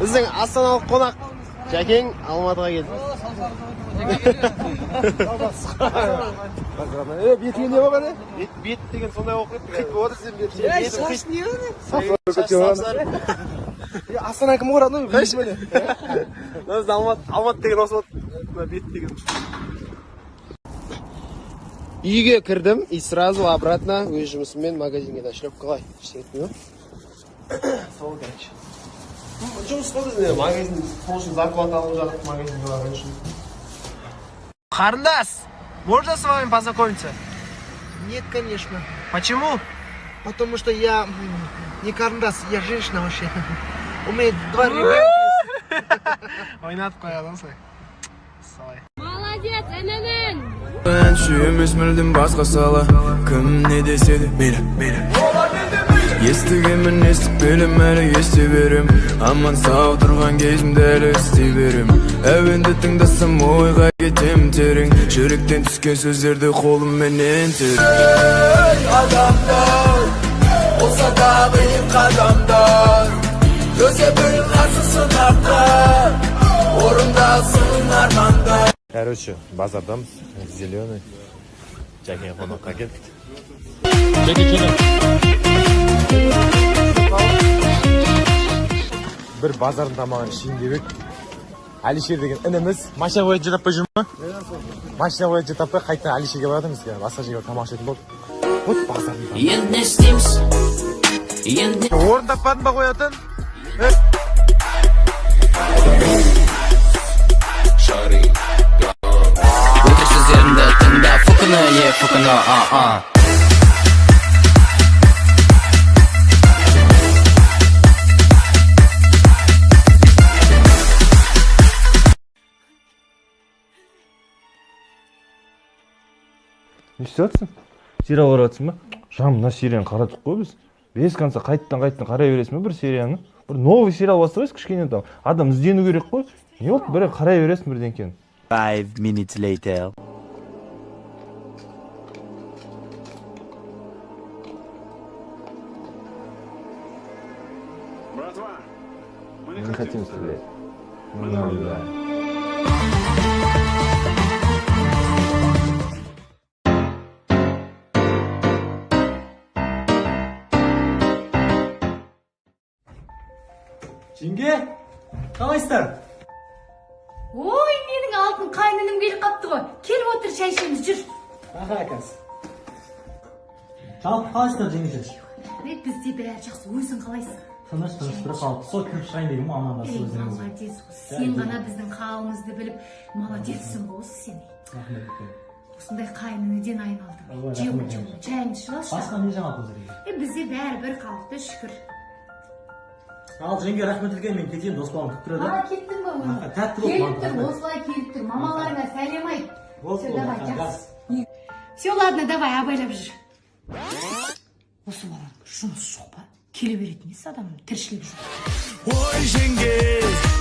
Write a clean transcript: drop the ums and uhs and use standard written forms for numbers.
Біздің астаналық қонақ Жәкең Алматыға келді. Е, бетіңе не болған, е? Бет деген сондай болып кетті. Қит болып отыр сен бетің. Ей, шаш не? Сап. Е, Астана кім ғой, родной? Білмейсің бе, не? Мына біздің Алматы, Алматы деген осы болады. Мына бет деген. Үйге кірдім и сразу обратно өз жұмысыммен магазинге. Да, шлепка қалай? Ештеңе етпей ма? Сол, короче. Жұмыс қой бізде магазин, сол үшін зарплата алып жатырмық магазинге барған үшін. Қарындас, можно с вами познакомиться? Нет, конечно. Почему? Потому что я не қарындас, я женщина вообще. У меня два ребенка. Ойнатып қояды осылай. Солай. Молодец, інінің. Әнші емес, мүлдем басқа сала. Кім не десе де, мейлі, мейлі. Естігенмін, естіп білем, әлі ести берем. Аман сау тұрған кезімде әлі істей берем. Әуенді тыңдасам, ойға кетем терең. Жүректен түскен сөздерді қолымменен терем. Адамдар болса да қиын қадамдар, төзе біл қарсы сынаққа, орындалсын армандар. Короче, базардамыз, зеленый. Жәкең қонаққа келдік. Жәке, Бір базардың тамағын ішейін деп едік. Әлішер деген ініміз машина қоятын жер таппай жүр ма? Машина қоятын жер таппай, қайтадан Әлішерге баратырмыз қазір. Басқа жерге барып тамақ ішетін болдық. Вот базардың тамағы. Енді не істейміз енді? Орын таппадың ба қоятын? Өтірік сөздерімді тыңда, фукыны, е, фукыны, а а. Не істеп жатырсың? Сериал қарап жатырсың ба? Жан, мына серияны қарадық қой біз. Без конца қайтадан қайтадан қарай бересің ба бір серияны? Бір новый сериал бастап кішкене, там адам іздену керек қой. Не болды, бір қарай бересің бірдеңкені. 5 minutes later. Мы не хотим стрелять. Мы наблюдаем. Жеңге, қалайсыздар? Ой, менің алтын қайнынім келіп қапты ғой. Келіп отыр, шай ішеміз, жүр. Аха, қазір. Жалпы қалайсыздар, жеңеше? Е, бізде бәрі жақсы, өзің қалайсың? Тыныш, тыныш, бір қалыпты. Сол кіріп шығайын дегенмін ғой, амандасып Ей, өздеріңізбен. молодец, сен ғана біздің қалымызды біліп, молодецсің ғой осы сен. Рахмет үлкен. Осындай қайнынеден айналдым. Ой, Жеп, рахмет. жеп, шайыңды ішіп алшы. Басқа не жаңалық өздеріңізде? Е, бізде бәрі бір қалыпты, шүкір. Ал, жеңге, рахмет үлкен, мен кетейін, дос балам күтіп тұрады. А, кеттің ба өзің? Аха, тәтті болып Келіп қалды, тұр, рахмет. осылай келіп тұр. Мамаларыңа сәлем айт. Болды, Все, болды, давай, аха, жақсы. Все, ладно, давай, абайлап жүр. Осы баланың жұмысы жоқ па? Келе беретін несі, адамның тіршілігі жоқ. Ой, жеңге.